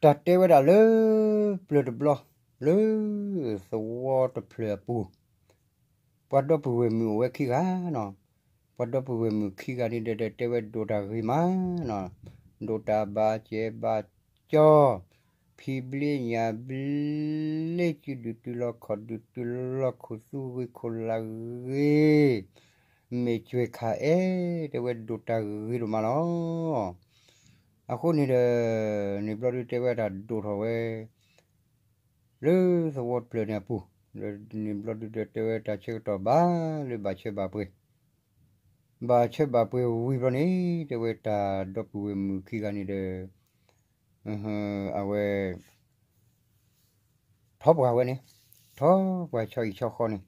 တၢ်တဲဝဲဒၣ်လၢ ပျၢၤတဘျီ လၢ သဝီတဖျၢၣ်အပူၤ, ပှၤဒီပုၢ်ဝဲၢ်မုၣ်အိၣ်ဝဲခံဂၤနီၤ, ပှၤဒီပုၢ်ဝဲၢ်မုၣ်ခံဂၤန့ၣ်ဒီး တဲဝဲဒိၣ်တၢ်ဂ့ၤမးနီၤ, ဒိၣ်တၢ်ဘၣ်စဲးဘၣ်ကၠီ, ဖံးဘျ့ညၣ်ဘျ့ စုဒုးတုၤလီၤခီၣ်ဒုးတုၤလီၤ ခိၣ်သူဂ့ၤခိၣ်လၢ်ဂ့ၤ, မ့ၢ်ကွဲခးအဲၣ် တဲဝဲဒိၣ်တၢ်ဂ့ၤဒိၣ်မးလီၤ. အဃိန့ၣ်ဒီး န့ၣ်ဘျီဒုးတဲဝဲတၢ်ဒိၣ်ထီၣ်ဝဲ လၢသဝီတဖျၢၣ်န့ၣ်အပူၤ, န့ၣ်ဘျီဒုးဒီးတဲဝဲတၢ်ဆၢကတီၢ်ဘၣ်လၢဘၣ်ဆၢဘၣ်ပှဲၤ, ဘၣ်ဆၢဘၣ်ပှဲၤဝံၤဘျီန့ၣ် တဲဝဲတၢ်ဒီပုၢ်ဝဲၢ်မုၣ်ခံဂၤန့ၣ်ဒီး အဝဲ ထီၣ်ပှၢ်ဝဲန့ၣ်, ထီၣ်ပှၢ်ဆီအံၤဆီဃီန့ၣ်,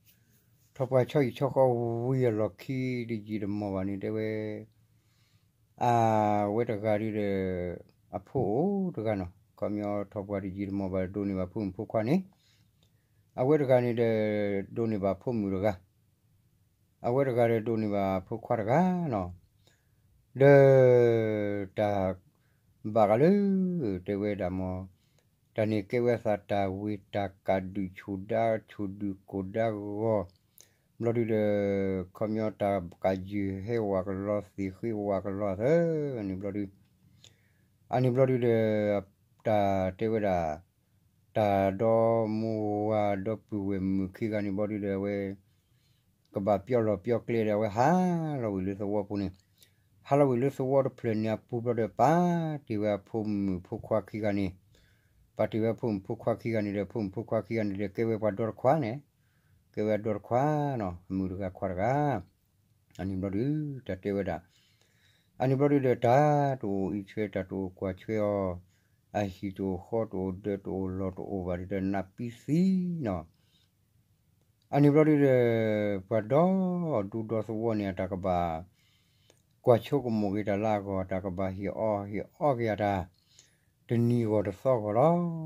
ထီၣ်ပှၢ်ဆီအံၤဆီဃီဝံၤအလီၢ်ခံတယံာ်တမီၢ်ဘၣ်န့ၣ် တဲဝဲ အဝဲတဂၤဒုးဒီး အဖိအိၣ်တဂၤနီၤ, ခီပညီထီၣ်ပှၢ်တယံာ်တမီၢ်ဘၣ် ဒိးန့ၢ်ဘၣ်ဖိမုၣ်ဖိခွါန့ၣ်, အဝဲတဂၤန့ၣ်ဒီး ဒိးန့ၢ်ဘၣ်ဖိမုၣ်တဂၤ, အဝဲတဂၤဒီးဒိးန့ၢ်ဘၣ်ဖိခွါတဂၤနီၤ, ဒီး တၢ် ဘၣ်ဃးလၢ တဲဝဲဒၣ်မ့ၢ် တၢ်န့ၣ်ကဲဝဲသးတၢ်ဝ့ၢ်တၢ်ကးဒုၣ်ဆူၣ်ဒါဆူၣ်ဒုၣ်ကိၢ်ဒါဂီၤ, ဘျီဒုးဒီး ခီပညီတၢ်ကးယုၢ်ဟဲဝးကလီသ့ၣ်ဃ့ဝးကလီသၢန့ၣ်ဘျီဒုး, အန့ၣ်ဘျီဒုးဒီး တၢ်တဲဝဲဒၣ် တၢ်ဒီမိၢ်ဝၤဒီပုၢ်ဝဲၢ်မုၣ်ခံဂၤန့ၣ်ဘျီဒုးဒီး အဝဲ ကဘၣ်ပျီလီၢ်ပျီကျဲဒီးအဝဲဟးလီၤဝံၤလၢသဝီပူၤန့ၣ်, ဟးလီၤဝံၤလၢသဝီတဖျၢၣ်န့ၣ်အပူၤဘျီဒီး ပာ်တ့ၢ်ဝဲအဖိမုၣ်ဖိခွါခံဂၤန့ၣ်, ပာ်တ့ၢ်ဝဲအဖိမုၣ်ဖိခွါခံဂၤန့ၣ်ဒီး ဖိမုၣ်ဖိခွါခံဂၤန့ၣ်ဒီး ကဲဝဲပှၤဒီတခွါန့ၣ်, ကဲဝဲအဒီတခွါနီၤ, အမုၣ်တဂၤခွါတဂၤ အန့ၣ်ဘျီဒုး တၢ်တဲဝဲဒၣ်, အန့ၣ်ဘျီဒုးဒီး တၢ်တအိၣ်အံးထွဲ တၢ်တအိၣ်ကွၢ်ထွဲအီၤ, အဟံၣ်တအိၣ်ဃီတအိၣ် ဒၢးတအိၣ်လီၢ်တအိၣ်ဘၣ်ဒီး နးပံသံနီၤ, အန့ၣ်ဘျီဒုးဒီး ပှၤဒီဒူဒီသဝီန့ၣ် အတၢ်ကဘၣ် ကွၢ်ဆိကမိၣ်က့ၤတၢ်လၢအဂီၢ် တၢ်ကဘၣ်ဟ့ၣ်အီၣ်ဟ့ၣ်အီက့ၤအတၢ် တနံၤဂီၢ်တသီဂီၢ်လီၤ.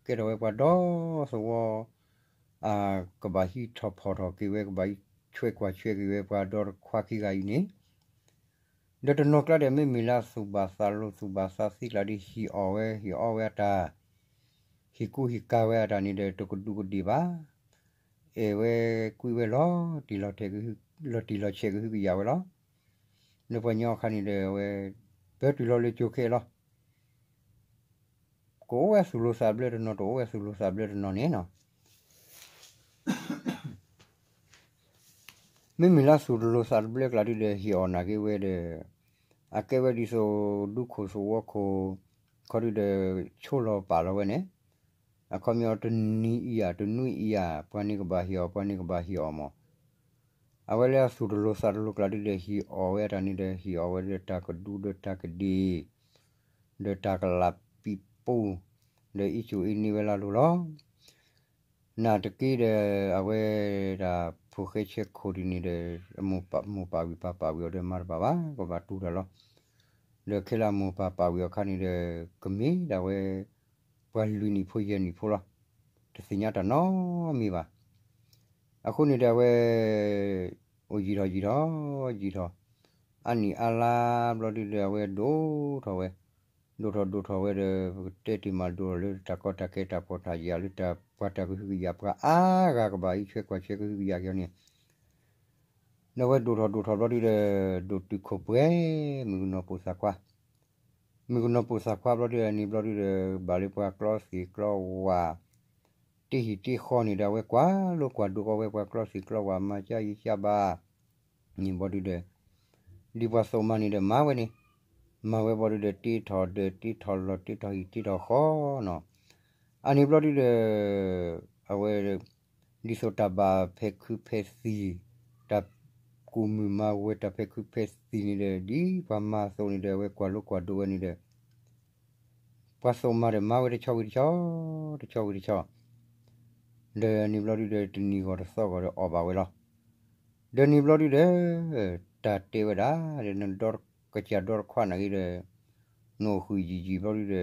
ကဲထီၣ်ဝဲပှၤဒီသဝီ အကဘၣ်ဟံးထီၣ်ဖီၣ်ထီၣ်က့ၤဝဲ ကဘၣ်ဟံးထွဲကွၢ်ထွဲက့ၤဝဲပှၤဒီတခွါခံဂၤအံၤန့ၣ်, ဒီးတနီၤကျါဒီး မ့မ့ၢ်လၢအသူၣ်ဘၣ်သးလိၤသူၣ်ဘၣ်သးသံကျါဒီး ဟ့ၣ်အီၣ်ဝဲဟ့ၣ်အီဝဲအတၢ်, ဟ့ၣ်ကူဟ့ၣ်ကၤဝဲအတၢ်န့ၣ်ဒီး တကဒူးကဒ့ၣ်ဘၣ်, အဲၣ်ဝဲကွံဝဲလီၤတံၢ်လီၤဆဲး လီၤတံၢ်လီၤဆဲးကဟုကယာ်ဝဲလီၤ. လၢပှၤညီအခါန့ၣ်ဒီး အဝဲ ပၢတုၤလီၤလၢကၠိခဲလီၤ. ကအိၣ်ဝဲသူၣ်လိၤသးဘျၢတနီၤ တအိၣ်ဝဲသူၣ်လိၤသးဘျၢတနီၤန့ၣ်နီၤ. မ့မ့ၢ်လၢသူၣ်တလိၤသးတဘျၢကျါဒုဒီး ဟ့ၣ်အီၣ်နာ်က့ဝဲဒီး အကဲဝဲဒ်သိး ဒူခိၣ်သဝီခိၣ် ခီဒုဒီး ဆိလီၤပာ်လီၤဝဲန့ၣ်, အခီပညီတနံၤအံၤဧါ တနွံအံၤဧါ ပှၤန့ၣ်ကဘၣ်ဟ့ၣ်အီၣ် ပှၤန့ၣ်ကဘၣ်ဟ့ၣ်အီၣ်မး. အဝဲလၢအသူၣ်တလိၤသးတလိၤကျါဒုဒီး ဟ့ၣ်အီၣ်ဝဲအတၢ်န့ၣ်ဒီး ဟ့ၣ်အီၣ်ဝဲဒီးတၢ်ကဒူဒီးတၢ်ကဒ့ၣ် ဒီးတၢ်ကလးပံးပူၤ ဒီးအ့ၣ်ကူၣ်အ့ၣ်န့ၢ်ဝဲလၢအလိၤလီၤ. နာ်သက့ဒီး အဝဲဒၣ်ဖိၣ်ဃဲဆဲခိၣ်ဒ်န့ၣ်ဒီး မိၢ်ပၢ်ဝံၣ်ပၢ်ပာ်ဝံၣ်အီၤဒီးမၤတဘၣ်ဘၣ် ကဘၣ်တူၢ်တၢ်လီၤ. ဒီးခဲလၢာ်မိၢ်ပၢ်ပာ်ဝံၣ်အီၤအခါန့ၣ်ဒီး ကမ့ၢ်ဒၣ်ဝဲ ပှၤလွံၢ်နံၣ်ဖိယဲၢ်နံၣ်ဖိလီၤ. တသ့ၣ်ညါတၢ်နီတမံၤဘၣ်. အဃိန့ၣ်ဒီးအဝဲ အိၣ်ယံာ်ထီၣ်ယံာ်ထီၣ်ယံာ်ထီၣ် အါနံၣ်အါလါဘျီဒုဒီး အဝဲဒိၣ်ထီၣ်ဝဲ, ဒိၣ်ထီၣ်ဒိၣ်ထီၣ်ဝဲဒီး ပကတဲတ့ၢ်မးဒိၣ်ထီၣ်လၢတၢ်ကီတၢ်ခဲတၢ်ဖှီၣ်တၢ်ယာ်လၢတၢ်ပှၤတၢ်ကဟုကယာ် ပှၤအါဂၤကဘၣ်အံးထွဲကွၢ်ထွဲကဟုကယာ်က့ၤအီၤန့ၣ် ဒီးအဝဲဒိၣ်ထီၣ်ဒိၣ်ထီၣ်ဘျီဒုဒီး ဒိၣ်တုာ်ခိၣ်ပှဲၤ မုၣ်ကနီၤပိာ်သၣ်ခွါ, မုၣ်ကနီၤပိာ်သၣ်ခွါဘျီဒုဒီး န့ၣ်ဘျီဒုဒီး ဘၣ်လၢပှၤကျီသ့ၣ်ကျီဝၣ် တ့ဟံၣ်တ့ဃီန့ၣ်ဒီး အဝဲကွၢ်လိကွၢ်ဒိကီဝဲပှၤကျီသ့ၣ်ကျီဝၣ် မၤကါယံကါဘၣ် န့ၣ်ဘျီဒုဒီး ဒ်ပှၤသိၣ်မၤန့ၣ်ဒီးမၤဝဲန့ၣ်, မၤဝဲဘျီဒုဒီး တ့ထီၣ်ဒီးတ့ထီၣ်လီၢ်တ့ထီၣ်ဟံၣ်တ့ထီၣ်ဃီနီၤ. အန့ၣ်ဘျီဒုဒီး အဝဲ ဒ်သိးတၢ်ဘၣ်ဖဲးခုဖဲးသံၣ်, တၢ်ကူၣ်မုၢ်မၤဝဲတၢ်ဖဲးခုဖဲးသံၣ်န့ၣ်ဒီး ဒ်ပှၤမၤအသိးန့ၣ်ဒီး အဝဲကွၢ်လိကွၢ်ဒိဝဲန့ၣ်ဒီး ပှၤသိၣ်မၤဒီးမၤဝဲတဆီဝံၤတဆီ, တဆီဝံၤတဆီ, ဒီးန့ၣ်ဘျီဒုဒီး တနံၤဂီၢ်တသီဂီၢ်ဒီးအီၣ်ဘၣ်ဝဲလီၤ. ဒီးန့ၣ်ဘျီဒုဒီး တၢ်တဲဝဲဒၣ် ဒီးနဒီကစၢ်ဒီတခွါနာ်က့ဒီး နအိၣ်ဃုာ်ယံာ်ယံာ်ဘျီဒုဒီး တ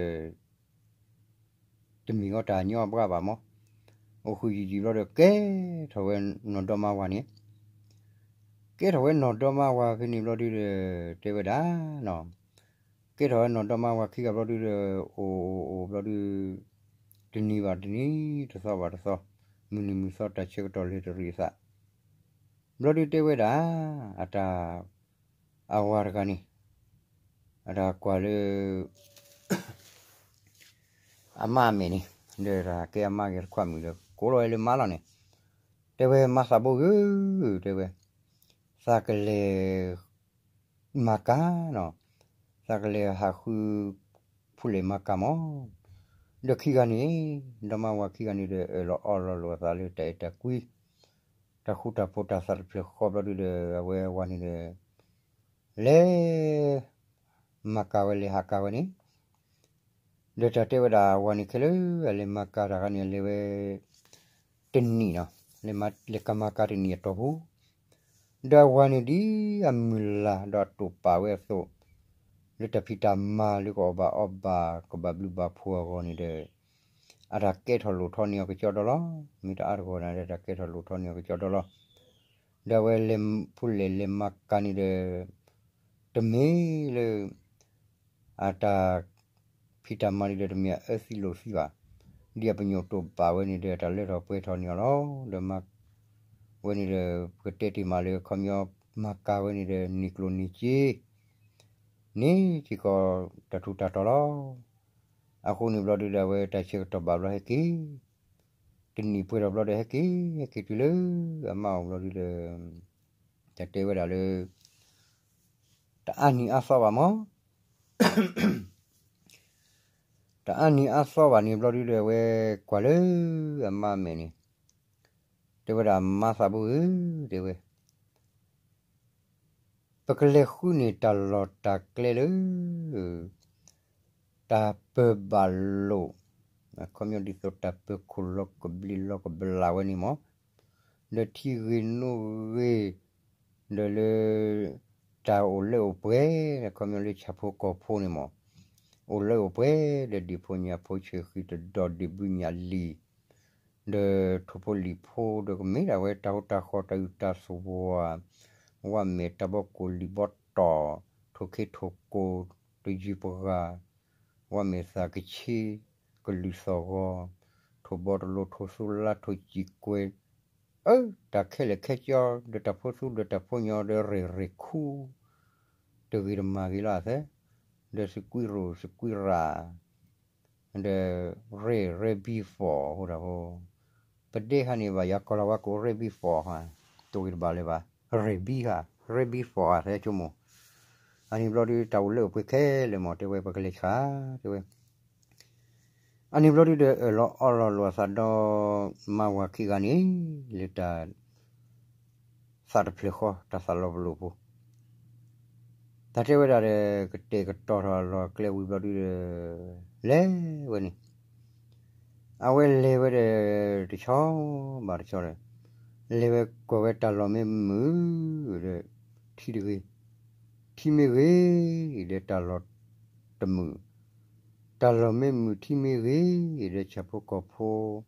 မ့ၢ်အီၣ်တၢ်ညီအဘှါဘၣ်မး, အိၣ်ဃုာ်ယံာ်ယံာ်ဘျီဒီး ကဲထီၣ်ဝဲနီၢ်ဒီမါဝၤန့ၣ်, ကဲထီၣ်ဝဲနီၢ်ဒီမါဝၤဖဲန့ၣ်ဘျီဒုဒီး တဲဝဲဒၣ်နီၤ ကဲထီၣ်ဝဲနီၢ်ဒီမါဝၤခံဂၤဘျီဒုဒီး အိၣ်အိၣ်အိၣ်ဘျီဒု တနံၤဘၣ်တနံၤ တသီဘၣ်တသီ မုၢ်နံၤမုၢ်သီတၢ်ဆၢကတီၢ်လဲၤတရံးအသး ဘျီဒုတဲဝဲဒၣ် အတၢ် အဝၤတဂၤန့ၣ် အတၢ်ကွၢ်လၢ အမါအမဲာ်န့ၣ် ဒီးတၢ်ကဲအမါဂ့ၤတခွါမုၣ်ဒီး ကိးလီၤဝဲလၢမါလီၤန့ၣ် တဲဝဲမါသးဘိဧၢ တဲဝဲ သးကလဲၤ မၤကၤနီၤ သးကလဲၤဟးဃု ဖူလဲၣ်မၤကၤမး ဒီးခံဂၤန့ၣ် ဒီမါဝၤခံဂၤန့ၣ်ဒီး အၢၣ်လီၤအီလီၤလိာ်အသးလၢတၢ်အဲၣ်တၢ်ကွံ တၢ်ဃူတၢ်ဖိးတၢ်သးတဖျၢၣ်ဃီဘျီဒုဒီး အဝဲဝၤန့ၣ်ဒီး လဲၤ မၤကၤဝဲလဲၤဟးကၤဝဲန့ၣ် ဒီးတၢ်တဲဝဲဒၣ်ဝၤန့ၣ်ခဲလၢာ် အလဲၤမၤကၤတၢ်ဂၤန့ၣ် အလဲၤဝဲ တနံၣ်နီၤ လဲၤကၤမၤကၤတနံၣ်အတီၢ်ပူၤ ဒီးအဝၤန့ၣ်ဒ်အမုၢ်လၢ်ဒီးအတိာ်ပာ်ဝဲအသိး လၢတၢ်ဖံးတၢ်မၤလၢကအီၣ်ဘၣ်အီဘၣ် ကဘၣ်ဘျုးဘၣ်ဖှိၣ်အဂီၢ်န့ၣ်ဒီး အတၢ်ကဲထီၣ်လိၣ်ထီၣ်န့ၢ်အီၤကကၠီဒီလီၤ. မ့ၢ်တအါတဂီၢ်န့ၣ်ဒီး တၢ်ကဲထီၣ်လိၣ်ထီၣ်န့ၢ်အီၤကကၠီဒီလီၤ. ဒီးအဝဲလဲၤဖူလဲၣ်လဲၤမၤကၤန့ၣ်ဒီး တမ့ၢ်လၢ အတၢ်ဖံးတၢ်မၤန့ၣ်ဒီး တမ့ၢ်အအၢသံလိာ်သံဘၣ်. ဒ်အပညိၣ်တိာ်ပာ်ဝဲန့ၣ်ဒီး တၢ်လၢထီၣ်ပှဲၤထီၣ်န့ၢ်အီၤလီၤ. ဒီးမၤဝဲန့ၣ်ဒီး ပကတဲတ့ၢ်မးလၢအခီပညီ မၤကၤဝဲန့ၣ်ဒီး န့ၢ်ကျိၣ်န့ၢ်စ့ န့ၢ်စ့ၢ်ကီးတၢ်ထူးတၢ်တီၤလီၤ. အဃိန့ၣ်ဘျီဒုဒီး အဝဲတၢ်ဆၢကတီၢ်ဘၣ်ဘျီဟဲက့ၤ တနံၣ်ပှဲၤထီၣ်ဘျီဒီး ဟဲက့ၤ ဟဲက့ၤတုၤလၢအမါအိၣ်ဘျီဒုဒီး တၢ်တဲဝဲဒၣ်လၢ တအါနံၤအါသီဘၣ်မး တအါနံၤအါသီဘၣ်န့ၣ်ဘျီဒုဒီး အဝဲကွၢ်လၢအမါအမဲာ်န့ၣ် တဲဝဲဒၣ် မါသးဘိဧၢ တဲဝဲ ပကလဲၤဃုန့ၢ်တၢ်လီၢ်တၢ်ကျဲလၢ တၢ်ပၢၤဘၣ်လိာ် အခီပညီဒ်သိးတၢ်ပၢၤခိၣ်လီၤကဘျံးလီၤကဘျၣ်ဝဲန့ၣ်မး ဒီးထံဂ့ၤနိဂ့ၤ ဒီးလၢ တၢ်အိၣ်လၢအိၣ်ပှဲၤ အခီပညီလၢဆၣ်ဖိကီၢ်ဖိန့ၣ်မး အိၣ်လၢအိၣ်ပှဲၤ ဒီးဒံၣ်ဖိညၣ်ဖိဆဲးဃံတဒီးဒံၣ်ဘုညၣ်လံာ် ဒီးထိၣ်ဖိလံၣ်ဖိ ဒီးကမ့ၢ်ဒၣ်ဝဲတၢ်ဟူးတၢ်ဃီၣ်တၢ်အုးတၢ်သဝီ ဝၣ်မဲာ်တၢ်ဘီကိၣ်လံာ်ဘီတီၢ် ထိၣ်ခ့ထိၣ်ကိၣ် တယုၢ်ပှၤ ဝၣ်မဲာ်သၣ်ကဆ့ ကလုၢ်သီၣ်ဂီၤ ထိၣ်ဘီတလိၤ ထိၣ်သူလါ ထိၣ်စံၣ်ကွဲၤ အၢ တၢ်ခဲလၢာ်ခဲဆ့ ဒီးတၢ်ဖိသူဒီးတၢ်ဖိညီ ဒီးရဲၣ်ရဲၣ်ခူ တဂ့ၤတမၤဂ့ၤလီၤအသး ဒီးသကွံရိၣ်သကွံရၣ် ဒီး ရဲၣ်ရဲၣ် ဘံၣ်ဖီၣ် အဃိတၢ်ဖိ ပဒဲဟးန့ၣ်ဘၣ် ယၤကီၢ်လီၤဝါကိး ရဲၣ် ဘံၣ်ဖီၣ် တဂ့ၤတဘၣ်လၢၤဘၣ် ရဲၣ် ဘံၣ်ဟး ရဲၣ် ဘံၣ်ဖီၣ် အသးဆိကမိၣ် အန့ၣ်ဘျီဒု တၢ်အိၣ်လၢအိၣ်ပှဲၤခဲလၢာ်မး တဲဝဲ ပကလဲၤဆှး တဲဝဲ အန့ၣ်ဘျီဒုဒီး အၢၣ်လီၤအီလီၤလိာ်အသးဒီး မါဝၤခံဂၤန့ၣ် လၢတၢ် သးတဖျၢၣ်ဃီ တၢ်သးလီၤပလိာ်ဖိ တၢ်တဲဝဲဒၣ်ဒီး ကတဲာ်ကတီၤထီၣ်အလီၢ်အကျဲဝံၤဘျီဒုဒီး လဲၤဝဲန့ၣ် အဝဲလဲၤဝဲဒီး တဆီဘၣ်တဆီဒီး လဲၤဝဲကွၢ်ဝဲတၢ်လီၢ်မ့ၢ်မုာ်ဒီး ထံတဂ့ၤ, ထံမ့ၢ်ဂ့ၤဒီး တၢ်လီၢ်တမုာ်, တၢ်လီၢ်မ့ၢ်မုာ်ထံမ့ၢ်ဂ့ၤဒီး ဆၣ်ဖိကီၢ်ဖိ ဒ်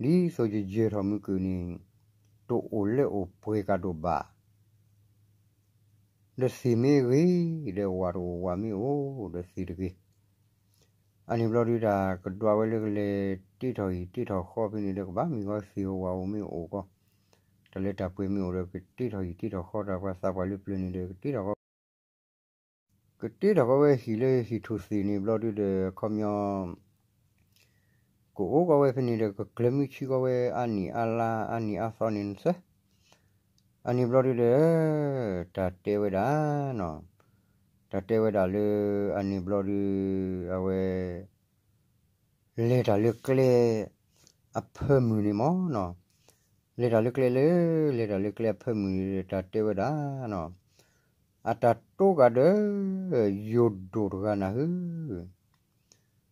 သိးယယၢၤထီၣ်မုာ်ကုၢ်န့ၣ် တအိၣ်လၢအိၣ်ပှဲၤကးဒိၣ်ဘၣ် ဒီးသ့ၣ်မ့ၢ်ဂ့ၤဒီး ဝၣ်တအိၣ်ဝၣ်မ့ၢ်အိၣ်ဒီးသ့ၣ်တဂ့ၤ. အန့ၣ်ဘျီဒုတၢ်ကဒွးဝဲလၢကလဲၤ တ့ထီၣ်ဟံၣ်တ့ထီၣ်ဃီဖဲန့ၣ်ဒီး ကဘၣ်မ့ၢ်ဂ့ၤသ့ၣ်အိၣ်ဝၣ်အိၣ်မ့ၢ်အိၣ်ကီး, တၢ်လၢတၢ်ပှဲၤမ့ၢ်အိၣ်ဒီး ကတ့ထီၣ်ဟံၣ်တ့ထီၣ်ဃီ တၢ်ပှၤသးပှၢ်လၢပျၢၤန့ၣ်ဒီး ကတ့ထီၣ်ဃီ ကတ့ထီၣ်ဃီဝဲဟံၣ်လၢဟံၣ်ထူၣ်သ့ၣ်န့ၣ်ဘျီဒုဒီး အခီပညီ ကအိၣ်ကီးဝဲဖဲန့ၣ်ဒီး ကကျၢၤမုၢ်ဆ့ၣ်ကီးဝဲအါနံၣ်အါလါအါနံၣ်အါသီန့ၣ်နသၢ. အန့ၣ်ဘျီဒုဒီး တၢ်တဲဝဲဒၣ်နီၤ, တၢ်တဲဝဲဒၣ်လၢ အန့ၣ်ဘျီဒု အဝဲ လဲၤတၢ်လၢကျဲ အဖၢမုၢ်န့ၣ်မ့ၢ်နီၤ, လဲၤတၢ်လၢကျဲလၢ လဲၤတၢ်လၢကျဲအဖၢမုၢ်န့ၣ်ဒီး တၢ်တဲဝဲဒၣ်နီၤ, အတၢ်တိကးဒီး ယိၤဒိၣ်တဂၤနၤဧၢ,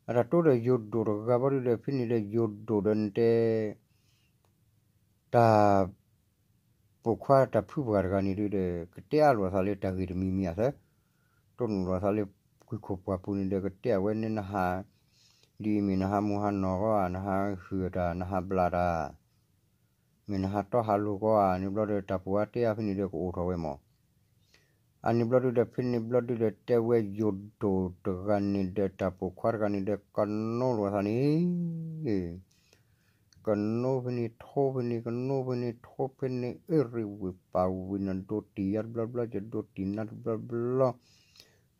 အတၢ်တိဒီးယိၤဒိၣ်တဂၤဘျီဒုဒီး ဖဲန့ၣ်ဒီးယိၤဒိၣ်ဒီးနတဲ တၢ် ပိာ်ခွါတၢ်ဖုပှၢ်တဂၤန့ၣ်ဒုဒီး ကတဲအါလိာ်အသးလၢတၢ်ဂ့ၢ်တမံၤမံၤအသး, တိၢ်နီၣ်လိာ်အသးလၢ ကွံာ်ခိၣ်ပှၢ်ပူၤန့ၣ်ဒီး ကတဲအဝဲန့ၣ်နဟး ဒ်အံၤမ့ၢ်နဟးမိၢ်ဟးနီၢ်ဂီၢ်ဧါ, နဟးဟုၣ်တၢ် နဟးဘျးတၢ် မ့ၢ်နဟးတီဟးလိၤကီးဧါန့ၣ်ဘျီဒီး တၢ်ပိာ်ခွါတဲအါဖဲန့ၣ်ဒီးကအိၣ်ထီၣ်ဝဲမး. အန့ၣ်ဘျီဒုဒီး ဖဲန့ၣ်ဘျီဒုဒီး တဲဝဲယိၤဒိၣ်တဂၤန့ၣ်ဒီး တၢ်ပိာ်ခွါတဂၤန့ၣ်ဒီး ကနိလိာ်သးန့ၣ် ကနိဖဲန့ၣ်ထိဖဲန့ၣ် ကနိဖဲန့ၣ်ထိဖဲန့ၣ် အ့ၣ်ရ့ၣ်ဝ့ၢ်ပာ်ဝ့ၢ် နဒိတံၢ်ယါတဘျီဘျီ ယဒိတံၢ်နၤတဘျီဘျီ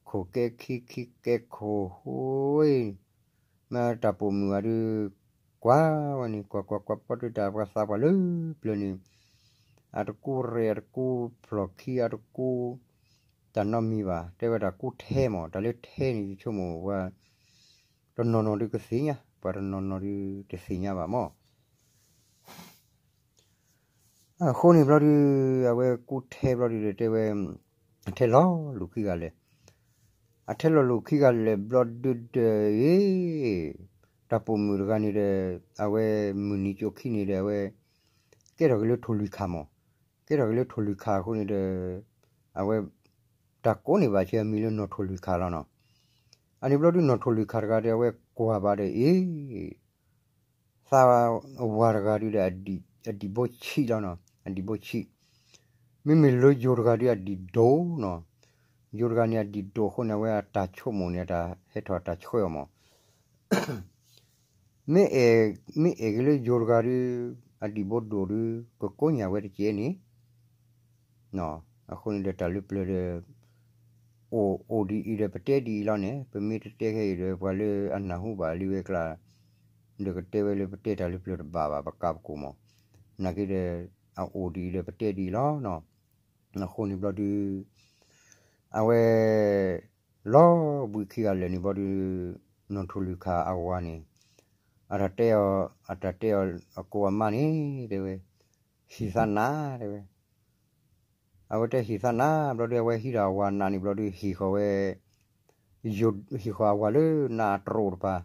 ခိၣ်ကဲခံခံကဲခိၣ်ဟူ မ့ၢ်တၢ်ပိာ်မုၣ်ဂၤဒုး ကွၢ်ဝဲန့ၣ် ကွၢ်ကွၢ်ကွၢ်ပီၣ်တၢ်ပှၤသးပှၢ်လၢပျၢၤန့ၣ် အတကူရဲၣ် အတကူဖျီၣ်ခံ အတကူ တၢ်နီတမံၤဘၣ် တဲဝဲတၢ်ကူထဲမး တၢ်လၢထဲန့ၣ် ယဆိကမိၣ်ပှၤ တနီၤနီၤဒုးကသ့ၣ်ညါ ပှၤတနီၤနီၤဒုးတသ့ၣ်ညါဘၣ်မး အဃိန့ၣ်ဘျီဒုး အဝဲကူထဲဘျီဒုးဒီးတဲဝဲ အထဲလီၤလိာ်ခံဂၤလဲၣ်, အထဲလီၤလိာ်ခံဂၤလဲၣ်ဘျီဒုးဒီး အ့ တၢ်ပိာ်မုၣ်တဂၤန့ၣ်ဒီး အဝဲမုၢ်နံၤကၠိခံန့ၣ်ဒီး အဝဲ ကဲထီၣ်က့ၤလၢထိၣ်လွံၢ်ခါမး, ကဲထီၣ်က့ၤလၢထိၣ်လွံၢ်ခါအဃိန့ၣ်ဒီး အဝဲ တၢ်ကိးန့ၢ်ဘၣ်ဆၢအမံၤလၢနီၣ်ထိၣ်လွံၢ်ခါလီၤနီၤ. အန့ၣ်ဘျီဒုးနီၣ်ထိၣ်လွံၢ်ခါတဂၤဒီး အဝဲကွၢ်ဘၣ်ဒီး အ့ သးဝၤတဂၤဒုးဒီး အဒံၣ်ဘိဆံးလီၤနီၤ, အဒံၣ်ဘိဆံး, မ့မ့ၢ်လၢယိၤတဂၤဒုးအဒံၣ်ဒိၣ်နီၤ, ယိၤတဂၤန့ၣ်အဒံၣ်ဒိၣ်အဃိန့ၣ် အဝဲအတၢ်ဆိကမိၣ်န့ၣ် အတၢ်ဟဲထီၣ်တၢ်ဆှၢအီၤမး, မ့ၢ်အဲၣ်က့ၤလၢယိၤတဂၤဒုး အဒံၣ်ဘိဒိၣ်ဒုး ကကိးညၣ်ဝဲတကဲန့ၣ် အဃိန့ၣ်ဒီးတၢ်လၢပျၢၤဒီး အိၣ်အိၣ်ဒ်အံၤဒီးပတဲဒ်အံၤလီၤန့ၣ်, ပမ့ၢ်တတဲခဲအံၤဒီး ပှၤလၢအနၢ်ဟူဘၣ်လံဝဲကျါ ဒီးကတဲဝဲလၢပတဲတၢ်လၢပျၢၤတဘၣ်ဘၣ် ပကါပကိာ်မး, နာ်က့ဒီး အအိၣ်ဒ်အံၤဒီးပတဲဒ်အံၤလီၤနီၤ. အဃိန့ၣ်ဘျီဒုး အဝဲ လီၤဘှံးခံဂၤလၢာ်န့ၣ်ဘျီဒုး နီၣ်ထိၣ်လွံၢ်ခါအဝၤန့ၣ် အတၢ်တဲအီၤ အတၢ်တဲအီၤအကိးအမါန့ၣ် တဲဝဲ ဟံၣ်သးနၤ တဲဝဲ အဝဲတဲဟံၣ်သးနၤ ဘျီဒုး အဝဲဟံးဒီးအဝၤနးန့ၣ်ဘျီဒုး ဟံၣ်ဃီၤဝဲ ဟံၣ်ဃီၤအဝၤလၢနးအတရိာ်တပၤ,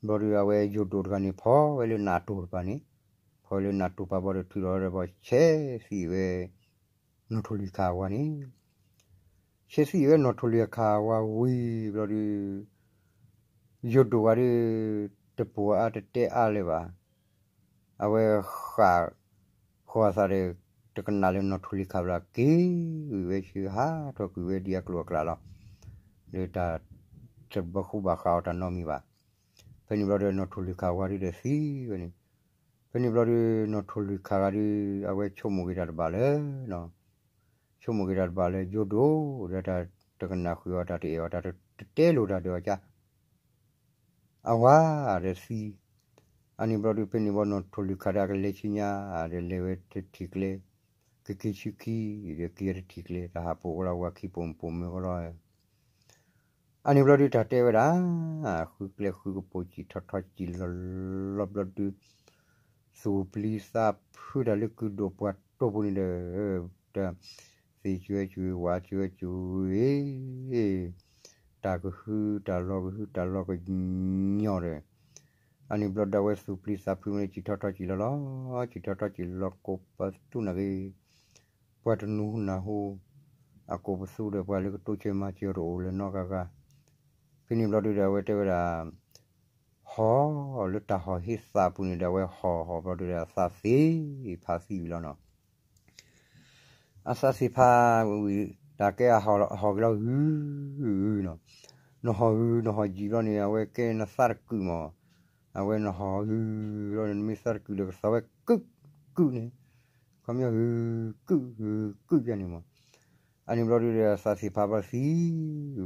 ဘျီဒုး အဝဲယိၤဒိၣ်တဂၤန့ၣ် ဖီဝဲလၢနးတိၤတပၤန့ၣ်, ဖီဝဲလၢနးတိၤပၤဘျီဒီး ထုးလီၤဒီးဘျီ ဆဲးသံဝဲ နီၣ်ထိၣ်လွံၢ်ခါအဝၤန့ၣ်, ဆဲးသံဝဲနီၣ်ထိၣ်လွံၢ်ခါအဝၤဝံၤဘျီဒုး ယိၤဒိၣ်ဂၤဒုး တပိာ်အါတတဲအါလၢၤဘၣ်, အဝဲဃၣ်ဃီၤအသးဒီး တကနၣ်လၢနီၣ်ထိၣ်လွံၢ်ခါဘျီ က့ၤဝံၤဝဲဆူဟးထီၣ်ကွံာ်ဝဲဒ်အကျိၤအကျဲလီၤ, လၢတၢ်တဘၣ်ဃူဘၣ်ဃးအီၤတၢ်နီတမံၤဘၣ်. ဖဲန့ၣ်ဘျီဒီး နီၣ်ထိၣ်လွံၢ်ခါဝါဒုးဒီးသံဝဲန့ၣ်, ဖဲန့ၣ်ဘျီဒီး နီၣ်ထိၣ်လွံၢ်ခါဂၤဒုး အဝဲဆိကမိၣ်က့ၤတၢ်တဘၣ်လၢ ဆိကမိၣ်က့ၤတၢ်တဘၣ်လၢယိၤဒိၣ်ဒီး တၢ်တကနၣ်ဃုာ်အီၤ တၢ်တအဲၣ်အီၤ တၢ်တတဲလိာ်တၢ်ဒီးအီၤကါ အဝၤဒီးသံ, အန့ၣ်ဘျီဒုး ဖဲန့ၣ်ဘျီ နီၣ်ထိၣ်လွံၢ်ခါဒီး အကလဲၤဆူညါဒီး လဲၤဝဲတထံၣ်ကျဲ, ကက့ၤဆူခံဒီး က့ၤတထံၣ်ကျဲ, တၢ်ဟးပိာ်ဝဲလီၤ ဝၤခံပိာ်မုၣ်ပိာ်မၢၤဃီလီၤ. အန့ၣ်ဘျီဒုး တၢ်တဲဝဲဒၣ်, ဃုကျဲဃုကပိာ် စံၣ်ထီၣ်ထီစံၣ်လီၤလီၤဘျီဒုး သူၣ်ပျံၤသးဖုးတၢ်လၢကုၢ်ဒိၣ်ပှၢ်တိၢ်ပူၤန့ၣ်ဒီး, တၢ်သ့ၣ်ကွံာ်ဝဲကွံာ်ဝံၤ ဝးကွံာ်ဝဲကွံာ်ဝံၤ, တၢ်ကဟု တၢ်လီၤကဟု တၢ်လီၤကညီၤဒီး, အန့ၣ်ဘျီဒုး အဝဲသူၣ်ပျံၤသးဖုးမ့ၢ် စံၣ်ထီၣ်ထီစံၣ်လီၤလီၤ, စံၣ်ထီၣ်ထီစံၣ်လီၤ ကိးပသူနာ်က့ၤ ပှၤတနူၤနၢ်ဟူ အကိးပသူဒီး ပှၤလၢကတိၤဆၢမၤစၢၤတအိၣ်လၢၤနီတဂၤဂၤ, ဖဲန့ၣ်ဘျီဒုးဒီး အဝဲတဲဝဲဒၣ် ဟီၣ်လၢတၢ်ဟီၣ်ဟ့သးပူၤန့ၣ်ဒီး အဝဲဟီၣ်ဟီၣ်ဘျီဒုးဒီး အသးသ့ၣ်ဖးသံဝံၤလီၤနီၤ. အသးသ့ၣ်ဖးဝံၤ တၢ်ကဲအဟီၣ်က့ၤလီၤဂုၤဂုၤနီၤ, နဟီၣ်ဂုၤ နဟီၣ်ယံာ်ဘျီန့ၣ် အဝဲကဲနသးတကုာ်မး, အဝဲနဟီၣ်ဂုၤဘျီန့ၣ် နမ့ၢ်သးတကုာ်ဒီး ကသီၣ်ဝဲကုာ်ကုာ်န့ၣ်, ခီပညီဂုၤကုာ်ဂုၤကုာ်ယါန့ၣ်မး, အန့ၣ်ဘျီဒုးဒီး အသးသ့ၣ်ဖးဘျီသံ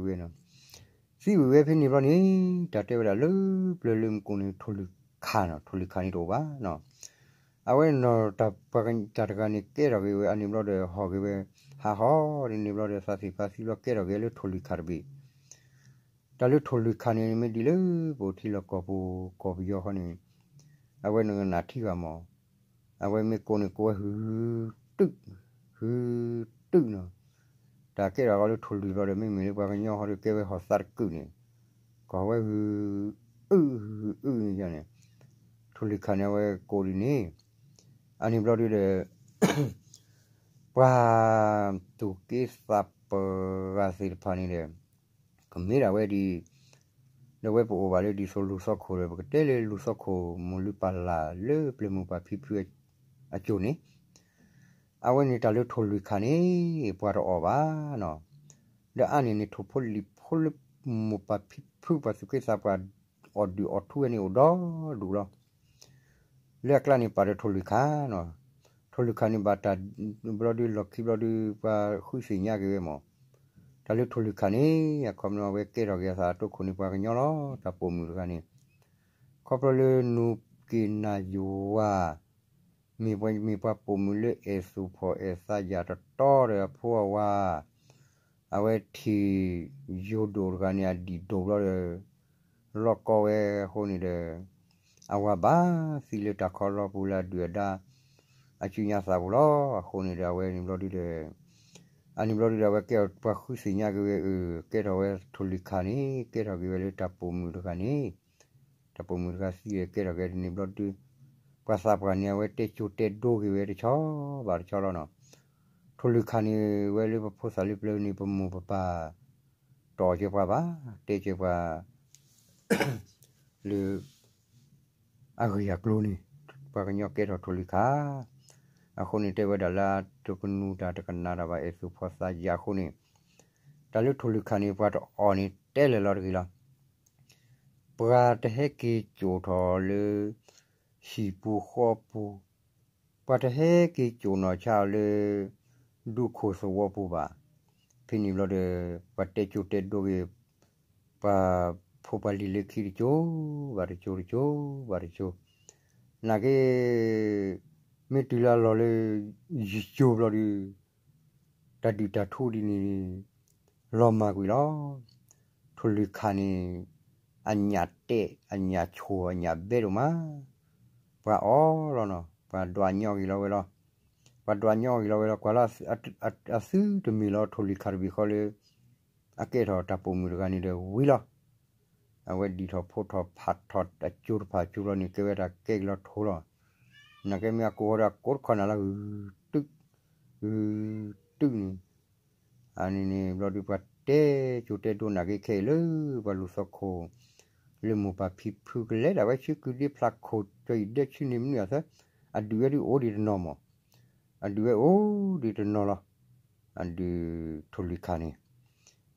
ဝံၤဝဲနီၤ. သံဝံၤဝဲဖဲန့ၣ်ဘျီန့ၣ် တၢ်တဲဝဲဒၣ်လၢပျၢၤလၢမူခိၣ်န့ၣ် ထိၣ်လွံၢ်ခါနီၤ, ထိၣ်လွံၢ်ခါန့ၣ်တအိၣ်ဘၣ်နီၤ. အဝဲနီၤ တၢ်ပှၤတၢ်တဂၤန့ၣ် ကဲထီၣ်က့ၤဝဲ အန့ၣ်ဘျီဒီး ဟီၣ်က့ၤဝဲ ဟးဟီၣ်န့ၣ်ဘျီဒီး သးသ့ၣ်ဖးသံဘျီ ကဲထီၣ်က့ၤလၢထိၣ်လွံၢ်ခါတဘ့ၣ်. တၢ်လၢထိၣ်လွံၢ်ခါန့ၣ် မ့ၢ်ဒ်လၢပအိၣ်ထံလီၢ်ကီၢ်ပူၤ ကီၢ်ပယီၤဃီန့ၣ် အဝဲနကနၣ်ထံဂၤမး, အဝဲမ့ၢ်ကိးန့ၣ် ကိးဝဲဟုတုး, ဟုတုးနီၤ. တၢ်ကဲထီၣ်အီၤလၢထိၣ်လွံၢ်ဘျီဒီး မ့မ့ၢ်လၢပှၤကညီဃီဒီး ကဲဝဲဟီၣ်သးတကုာ်န့ၣ်, ကိးဝဲဟု အု ဟု အု န့ၣ်န့ၣ်, ထိၣ်လွံၢ်ခါန့ၣ် အဝဲကိးဒ်န့ၣ်, အန့ၣ်ဘျီဒုးဒီး ပှၤသူၣ်က့သးပှၢ်သ့ၣ်တဖၣ်န့ၣ်ဒီး ကမ့ၢ်ဒၣ်ဝဲဒ် ဒီးဝဲပအိၣ်ဘၣ်လၢဒ်သိးလူၤသီခိၣ်ဒီး ပကတဲလၢလူၤသီခိၣ် မိၢ်လုၢ်ပၢ်လၢ်လၢပျၢၤမိၢ်ပၢ်ဖံဖုအစိၤန့ၣ်, အဝဲန့ၣ်တၢ်လၢထိၣ်လွံၢ်ခါန့ၣ် ပှၤတအီၣ်ဘၣ်နီၤ. ဒီးအါန့ၢ်န့ၣ် ထိၣ်ဖိလံၣ်ဖိလၢမိၢ်ပၢ်ဖံဖု ပှၤသူၣ်က့သးပှၢ် အီၣ်ဒုးအီၣ်ထူဝဲန့ၣ်အိၣ်ဒီဒူၣ်လီၤ. လၢအကျါန့ၣ်ပာ်ဒီးထိၣ်လွံၢ်ခါနီၤ. ထိၣ်လွံၢ်ခါန့ၣ်ဘၣ်တၢ်ဘျီဒု လီၢ်ခံဘျီဒု ပှၤဃုသ့ၣ်ညါက့ၤဝဲမး. တၢ်လၢထိၣ်လွံၢ်ခါန့ၣ် အခီပညီအဝဲကဲထီၣ်က့ၤအသးအတိခိၣ်န့ၣ် ပှၤကညီလီၤ. တၢ်ပိာ်မုၣ်တဂၤန့ၣ် ခီဖျိလၢနူၢ်က့ၤနၢ်ယိၤဝါ မ့ၢ်ပှၤမ့ၢ်ပှၤပိာ်မုၣ်လၢအဲၣ်သူၣ်ဖှီၣ်အဲၣ်သးယၢ်တတီဒီးအဖိအဝၤ, အဝဲထံၣ်ယိၤဒိၣ်တဂၤန့ၣ် အဒံၣ်ဒိၣ်ဘျီဒီး လီၢ်ကီဝဲအဃိန့ၣ်ဒီး အဝၤဘၣ်သံလၢတၢ်ခီလီပူၤလၢအဒုၣ်အဒါ အစုညါသးပူၤလီၤ. အဃိန့ၣ်ဒီး အဝဲန့ၣ်ဘျီဒုဒီး အန့ၣ်ဘျီဒုဒီး အဝဲကဲထီၣ်ပှၤဃုသ့ၣ်ညါက့ၤဝဲအၢ ကဲထီၣ်ဝဲထိၣ်လွံၢ်ခါန့ၣ် ကဲထီၣ်က့ၤဝဲလၢတၢ်ပိာ်မုၣ်တဂၤန့ၣ် တၢ်ပိာ်မုၣ်တဂၤသံဒီးကဲထီၣ်က့ၤန့ၣ်ဘျီဒု ပှၤသးပှၢ်န့ၣ် အဝဲတဲကၠိတဲဒိက့ၤဝဲတဆီဘၣ်တဆီလီၤနီၤ. ထိၣ်လွံၢ်ခါန့ၣ် ဝဲလၢပဖိသၣ်လၢပျၢၤန့ၣ် ပမိၢ်ပပၢ် တအီၣ်က့ၤပှၤဘၣ်, တဲက့ၤပှၤ လၢ အဂ့ၢ်အကျိၤန့ၣ် ပှၤကညီကဲထီၣ်ထိၣ်လွံၢ်ခါ, အဃိန့ၣ်တဲဝဲဒၣ်လၢတကနူၤတၢ်တကနၣ်တၢ်ဘၣ် အဲၣ်သူၣ်ဖှီၣ်သးယၢ်အဃိန့ၣ် တၢ်လၢထိၣ်လွံၢ်ခါန့ၣ် ပှၤတအီၣ်န့ၣ်တဲလၢာ်လီၤတဂ့ၤလီၤ. ပှၤတဟဲက့ၤစိာ်ထီၣ်လၢ ဟံၣ်ပူၤဃီပူၤ, ပှၤတဟဲက့ၤစိာ်နီၢ်ဆါအီၤလၢ ဒူခိၣ်သဝီပူၤဘၣ်. ဖဲန့ၣ်ဘျီဒီး ပှၤတဲကၠိတဲဒိက့ၤ ပှၤဖိပှၤလံၤလၢခံတကၠိ ဘၣ်တကၠိတကၠိဘၣ်တကၠိ, နာ်က့ မ့ၢ်တုၤလၢအလီၢ်လၢ ယံၤကၠိဘျီဒီး တၢ်ဒုၣ်တၢ်ထူဒ်န့ၣ် လီၤမၢ်ကွံာ်လီၤ. ထိၣ်လွံၢ်ခါန့ၣ် အညၣ်တဲာ် အညၣ်ဆိၣ် အညၣ်ဘဲဒိၣ်မး, ပှၤအီၣ်လီၤနီၤ ပှၤဒွးညီဂ့ၤလီၤဝဲလီၤ. ပှၤဒွးညီဂ့ၤလီၤဝဲလီၤ ကွၢ်လၢ အသုတမ့ၢ်လီၤ ထိၣ်လွံၢ်ခါတဘ့ၣ်ဃီလၢ အကဲထီၣ်တၢ်ပိာ်မုၣ်တဂၤန့ၣ်ဒီးဝံၤလီၤ. အဝဲဒံးထီၣ်ဖိထီၣ်ဖးထီၣ်အကၠိတဖၣ်ကၠိလီၤန့ၣ် ကဲဝဲဒၣ်ကဲက့ၤလီၤထိၣ်လီၤ. နာ်က့မ့ၢ်အကိးဃီဒီးအကိးတခီနၤလၢဂုၤတုာ် ဂုၤတုာ်န့ၣ် အန့ၣ်န့ၣ်ဘျီဒုး ပှၤတဲကၠိတဲဒိနာ်က့ခဲအံၤလၢ ပှၤလူၤသီခိၣ် လၢမိၢ်ပၢ်ဖံဖုကလဲၤဒၣ်ဝဲဆူကုဒ့ဖျးခိၣ် ကၠီအံၤဒဲဆူန့ၣ်မနုၤအသၢ အဒုးဝဲဒုးအိၣ်ဒံးတနီၤမး, အဒုးဝဲအိၣ်ဒံးတနီၤလီၤ. အဒုးထိၣ်လွံၢ်ခါန့ၣ်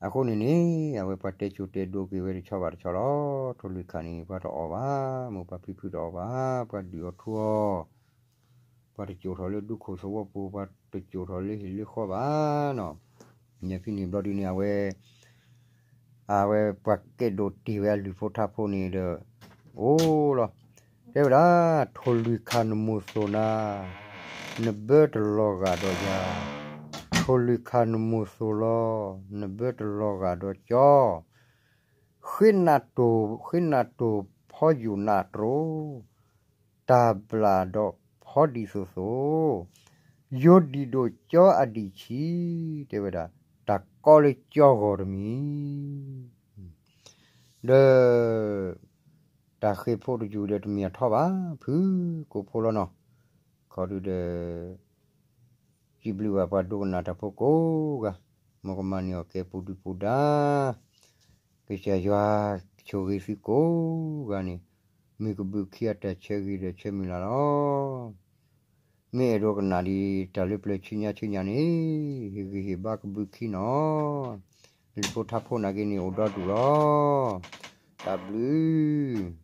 အဃိန့ၣ်န့ၣ် အဝဲပှၤတဲကၠိတဲဒိက့ၤဝဲတဆီဘၣ်တဆီလီၤ. ထိၣ်လွံၢ်ခါန့ၣ် ပှၤတအီၣ်ဘၣ်, မိၢ်ပၢ်ဖံဖုတအီၣ်ဘၣ်, ပှၤဒုးအီၤထူအီၤ ပှၤတစိာ်ထီၣ်လၢဒူခိၣ်သဝီပူၤ, ပှၤတစိာ်ထီၣ်လၢဟံၣ်လၢဃီဘၣ်နီၤ. ညါဖဲန့ၣ်ဘျီဒုန့ၣ် အဝဲ အဝဲပှၤကဲဒိၣ်တ့ၢ်ဝဲအလုၢ်ဖိထါဖိန့ၣ်ဒီး အိၣ်လီၤ. တဲဝဲဒၣ် ထိၣ်လွံၢ်ခါနမိၢ်သိၣ်နၤ နဘၢတလီၤဂာ်ဒီးယၤ, ထိၣ်လွံၢ်ခါနမိၢ်သိၣ်လီၤ နဘၢတလီၤဂာ်ဒီးကၠီ ဃ့နၤတိၢ် ဃ့နၤတိၢ်ဖီယိာ်နးတြိၤ, တၢ်ဘျၣ်ဒီးဖီဒံးသိၣ်သိၣ်, ယိၤဒံၣ်ဒိၣ်ကၠီအဒံၣ်ဆံး, တဲဝဲဒၣ် တၢ်ကီလၢကၠီဂီၤတမံၤ ဒီး တၢ်ဃ့ဖိတယုၢ်ဒီးတမ့ၢ်အထီဘၣ် ဖုကိးဖိလီၤနီၤ. ခီဒုဒီး စံးဘျုးဘၣ်ပှၤဒိကနၣ်တၢ်ဖိကိးဂၤ, မ်ကမၤန့ၢ်အီၣ်ကဲပူၤဒုပူၤဒါ, ကစၢ်ယွၤဆိၣ်ဂ့ၤသုကိးဂၤန့ၣ်, မ့ၢ်ကဘုးခံအတၢ်ဆၢဂ့ၤဒီးဆၢမုၢ်လၢ်လီၤ. မ့ၢ်အဲၣ်ဒိးကနၣ်ဒံးတၢ်လၢပျၢၤဆူညါဆူညါန့ၣ်, ဟ့ၣ်ဂံၢ်ဟ့ၣ်ဘါကဘုးခံနီၤ, လံာ်ဖိထါဖိနာ်က့န့ၣ်အိၣ်ဒီဒူၣ်လီၤ. တၢ်ဘျုး